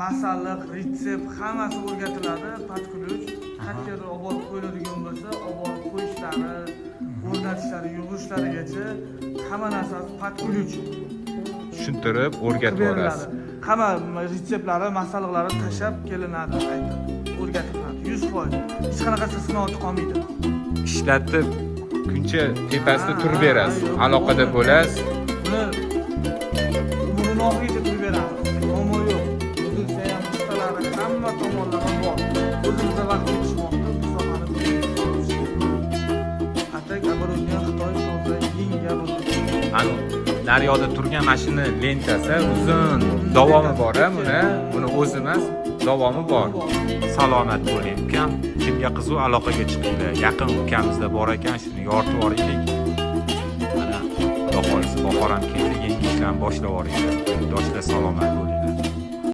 Masalliq, retsept hammasi o'rgatiladi, под ключ. Qayerga olib borib qo'yiladigan bo'lsa, olib borib qo'yishlari, o'rnatishlari, yig'ishlarigacha hamma narsasi под ключ. Tushuntirib, Qilib o'rgatib yuborasiz. Beriladi. Hamma retseptlari, masalliqlari tashlab kelinadi, qayta o'rgatiladi. 100%. Hech qanaqa sinoati qolmaydi. Ishlatib kuncha tepasida Ha, turib berasiz. ha, yo'q, Aloqada bo'lasiz. Buni umrini oxirigacha turib beramiz. Muammo yo'q. Buzilsa ham ustalari hamma tomonlama bor. O'zimizda vaqt yetishmoqda bu sohani. А так оборудование Xitoy, toza, yangi оборудование. Ani naryoqda turgan mashina lentasi uzun davomi bor, a buni. Buni o'zi emas, davomi bor. Salomat bo'ling, ukam. Kimga qiziq, aloqaga chiqinglar. Yaqin ukamizda bor ekan, shuni yoritib yuboraylik. Mana, Xudo xohlasa, bahor ham keldi, yangi ishlarni boshlab yuboringlar. Yurtdoshlar, salomat bo'linglar.